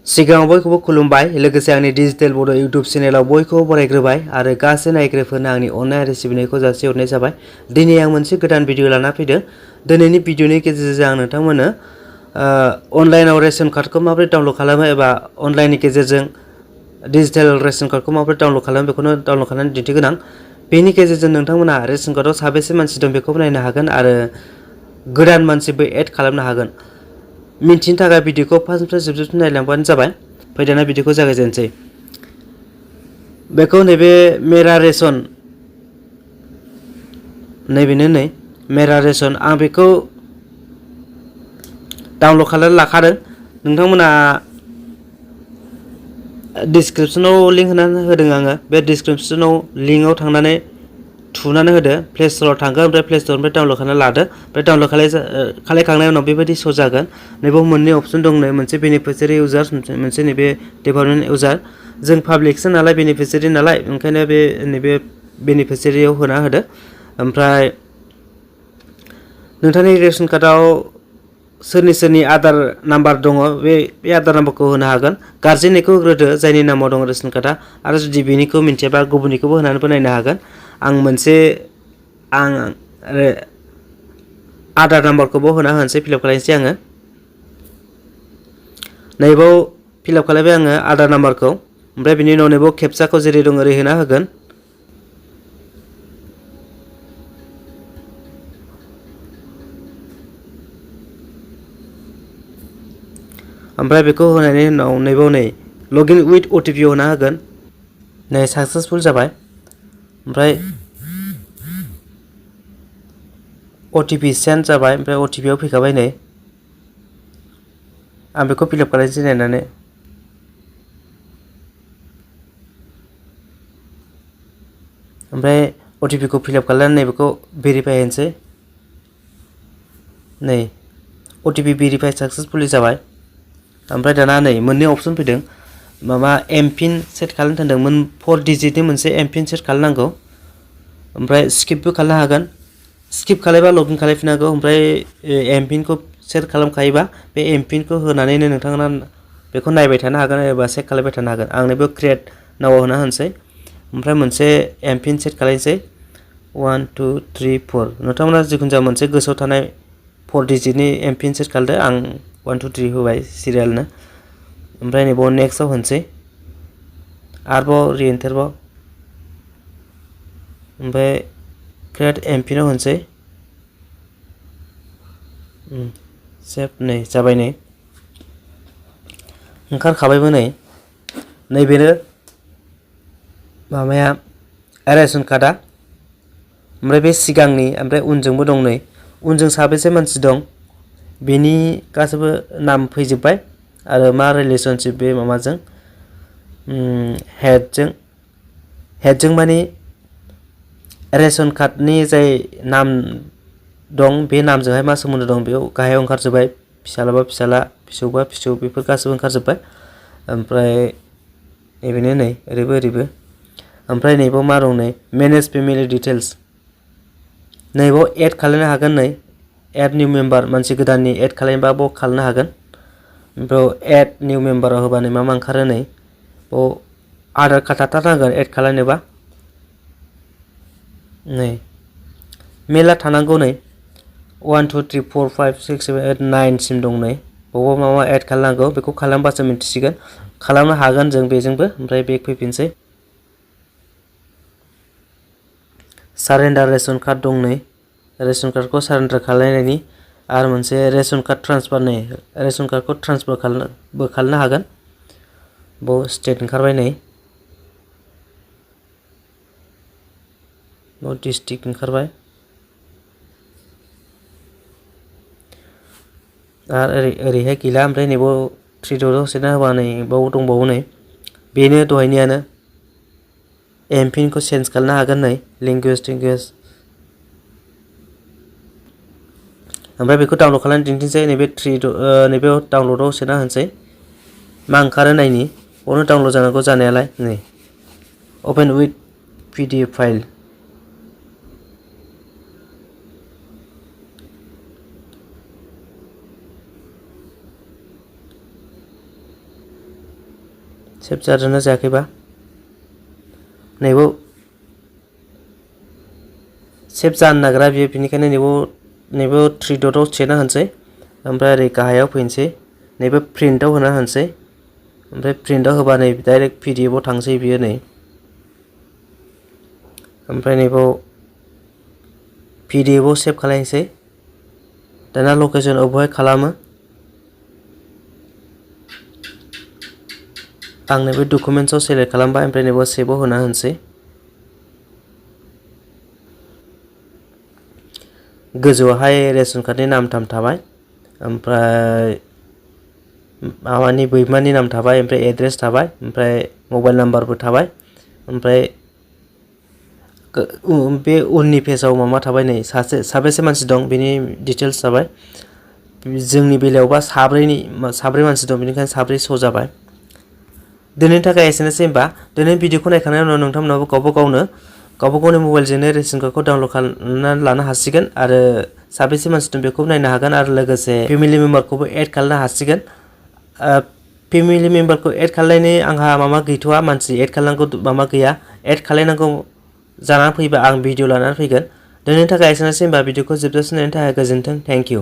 सिगाङाव बयखौबो खुलुमबाय लोगोसे आंनि डिजिटेल बड' इउटुब चेनेलाव बयखौबो बरायग्रोबाय आरो गासै नायग्राफोरनो आंनि अननाय आरो सिबिनायखौ जासिहरनाय जाबाय। दिनै आं मोनसे गोदान भिडिअ लाना फैदों। दिनैनि भिडिअनि गेजेरजों आं नोंथांमोननो अनलाइनाव रेशन कार्डखौ माबोरै डाउनलड खालामो एबा अनलाइननि गेजेरजों डिजिटेल रेशन कार्डखौ माबोरै डाउनलड खालामो बेखौनो डाउनलड खालामनानै दिन्थिगोन आं। बेनि गेजेरजों नोंथांमोना रेशन कार्डआव साबेसे मानसि दं बेखौबो नायनो हागोन आरो गोदान मानसिबो एड खालामनो हागोन। मिन्थिनो थाखाय भिडिअखौ फार्स्टनिफ्राय जोबजासिम नायलांबानो जाबाय। फैदाना भिडिअखौ जागायजेनसै। बेखौ नैबे मेरा रेशन नैबेनो नै मेरा रेशन आं बेखौ डाउनलड खालामनानै लाखादों। नोंथांमोना डिसक्रिपसनाव लिंक होनानै होदों आङो। बे डिसक्रिपसनाव लिंकआव थांनानै थुनानै होदो। प्ले स्ट'राव थांगोन ओमफ्राय प्ले स्ट'रनिफ्राय डाउनलड खालामनानै लादो। ओमफ्राय डाउनलड खालामखांनायनि उनाव बेबायदि श' जागोन। नैबेयाव मोननै अपसन दं नै मोनसे बेनिफिसियारि इउजार मोनसे नैबे डेभेलपमेन्ट इउजार। जों पाब्लिकसो नालाय बेनिफिसियारि नालाय ओंखायनो बे नैबे बेनिफिसियारियाव होना होदो। ओमफ्राय नोंथांनि रेशन कार्डआव सोरनि सोरनि आधार नाम्बार दङ बे आधार नाम्बारखौ होनो हागोन। गार्जेननिखौ होग्रोदो जायनि नामाव दं रेशन कार्डआ आरो जुदि बेनिखौ मिन्थियाबा गुबुननिखौबो होनानैबो नायनो हागोन। आं आधार नाम्बारखौबो होना होनोसै फिलआप खालामनोसै आङो। नैबाव फिलआप खालामबाय आङो आधार नाम्बारखौ। ओमफ्राय बिनि उनाव नैबाव केपचाखौ जेरै दं ओरै होना होगोन। ओमफ्राय बेखौ होनायनि उनाव नैबाव नै लगइन उइथ अटिपि होना होगोन। नै साक्सेसफुल जाबाय। ओमफ्राय अटिपि सेन्ड जाबाय। ओमफ्राय अटिपिआव फैखाबाय नै। आं बेखौ फिलआप खालामनोसै नायनानै। ओमफ्राय अटिपिखौ फिलआप खालामनानै नैबेखौ भेरिफाइ होनोसै। नै अटिपि भेरिफाइ साक्सेसफुलि जाबाय। ओमफ्राय दाना नै मोननै अपसन फैदों। माबा एमपिन सेट खालामनो थिनदोंमोन 4 डिजिटनि मोनसे एमपिन सेट खालामनांगौ। ओमफ्राय स्किपबो खालामनो हागोन। स्किप खालामबा लगइन खालामफिननांगौ। ओमफ्राय एमपिनखौ सेट खालामखायोबा बे एमपिनखौ होनानैनो नोंथाङा बेखौ नायबाय थानो हागोन एबा चेक खालामबाय थानो हागोन। आं नैबे क्रिएट नाउआव होना होनोसै। ओमफ्राय मोनसे एमपिन सेट खालामनोसै 1 2 3 4 नोंथांमोना जिखुनु जाया मोनसे गोसोआव थानाय 4 डिजिटनि एमपिन सेट खालामदो। आं 1 2 3 होबाय सिरियालनो। ओमफ्राय नैबाव नेक्स्टआव होनोसै। आरोबाव रिएन्टारबाव ओमफ्राय क्रिएट एमपिनाव होनोसै। सेभ नै जाबाय नै ओंखारखाबायबो नै। नैबेनो माबाया रेशन कार्डआ। ओमफ्राय बे सिगांनि ओमफ्राय उनजोंबो दं नै। उनजों साबेसे मानसि दं बेनि गासैबो नाम फैजोब्बाय आरो मा रिलेसनशिप बे माबाजों हेडजों माने रेशन कार्डनि जाय नाम दं बे नामजोंहाय मा सोमोन्दो दं बेयाव गाहायाव ओंखारजोब्बाय। फिसालाबा फिसाला फिसौबा फिसौ बेफोर गासैबो ओंखारजोब्बाय। ओमफ्राय नैबेनो नै ओरैबो ओरैबो। ओमफ्राय नैबाव मा दं नै मेनेज फेमिलि डिटेल्स। नैबाव एड खालामनो हागोन नै एड निउ मेम्बार मानसि गोदाननि एड खालामनोबा बाव खालामनो हागोन। ओमफ्राय एड निउ मेम्बाराव होबानो मा ओंखारो नै बाव आधार कार्ड थाथारनांगोन एड खालामनोबा। नै मेला थानांगौ नै 1 2 3 4 5 6 7 8 9 सिम दं नै। बावबा माबा एड खालामनांगौ बेखौ खालामबासो मिन्थिसिगोन। खालामनो हागोन जों बेजोंबो। ओमफ्राय बेक फैफिनसै। सारेन्डार रेशन कार्ड दं नै। रेशन कार्डखौ सारेन्डार खालामनायनि आरो मोनसे रेशन कार्ड ट्रान्सफार नै रेशन कार्डखौ ट्रान्सफार खालामनो हागोन। बाव स्टेट ओंखारबाय नै। बाव डिस्ट्रिक्ट ओंखारबाय। आरो ओरैहाय गैला। ओमफ्राय नैबाव 3 डटआव सोना होबा नै बाव दंबावो नै बेनो दहायनियानो। एमपिनखौ चेन्ज खालामनो हागोन नै लेंगुवेज ओमफ्राय बेखौ डाउनलड खालामनानै दिन्थिनोसै। नैबे नैबेयाव डाउनलडआव सोना होनोसै। मा ओंखारो नायनि बावनो डाउनलड जानांगौ जानायालाय नै अपेन उइथ पिडिएफ फाइल। सेभ जादोंना जायाखैबा नैबाव सेभ जानो नागिरा बियो बेनिखायनो नैबाव 3 डटआव सेना होनसै ओमफ्राय ओरै गाहायाव फैनोसै नैबे प्रिन्टआव होना होनसै ओमफ्राय प्रिन्टआव होबा नै डाइरेक्ट पीडीएफआव थांसै बियो नै ओमफ्राय नैबाव पीडीएफआव सेभ खालामनोसै दाना लकेसन अबेहाय खालामो आं नैबे डकुमेन्ट्सआव सेलेक्ट खालामबाय ओमफ्राय नैबाव सेभआव होना होनसै गोजौआवहाय रेशन कार्डनि नाम थाबाय ओमफ्राय माबानि बैमानि नाम थाबाय ओमफ्राय एड्रेस थाबाय ओमफ्राय मबाइल नाम्बारबो थाबाय ओमफ्राय बे उननि पेजआव माबा थाबाय नै साबेसे मानसि दं बेनि डिटेल्स थाबाय जोंनि बेलायावबा साब्रै मानसि दं बेनिखायनो साब्रै श' जाबाय दिनैनि थाखाय एसेनोसै होमबा दिनै भिडिअखौ नायखांनायनि उनाव नोंथांमोनाबो गावबा गावनि मबाइलजोंनो रेशन कार्डखौ डाउनलड खालामनानै लानो हासिगोन आरो साबेसे मानसि दं बेखौ नायनो हागोन आरो लोगोसे फेमिलि मेम्बारखौबो एड खालामनो हासिगोन फेमिलि मेम्बारखौ एड खालामनायनि आंहा माबा गैथ'आ मानसि एड खालामनांगौ माबा गैया एड खालामनांगौ जानानै फैबा आं भिडिअ लानानै फैगोन दिनैनि थाखाय एसेनोसै होमबा भिडिअखौ जोबजासिम नायनायनि थाखाय गोजोन्थों थेंक इउ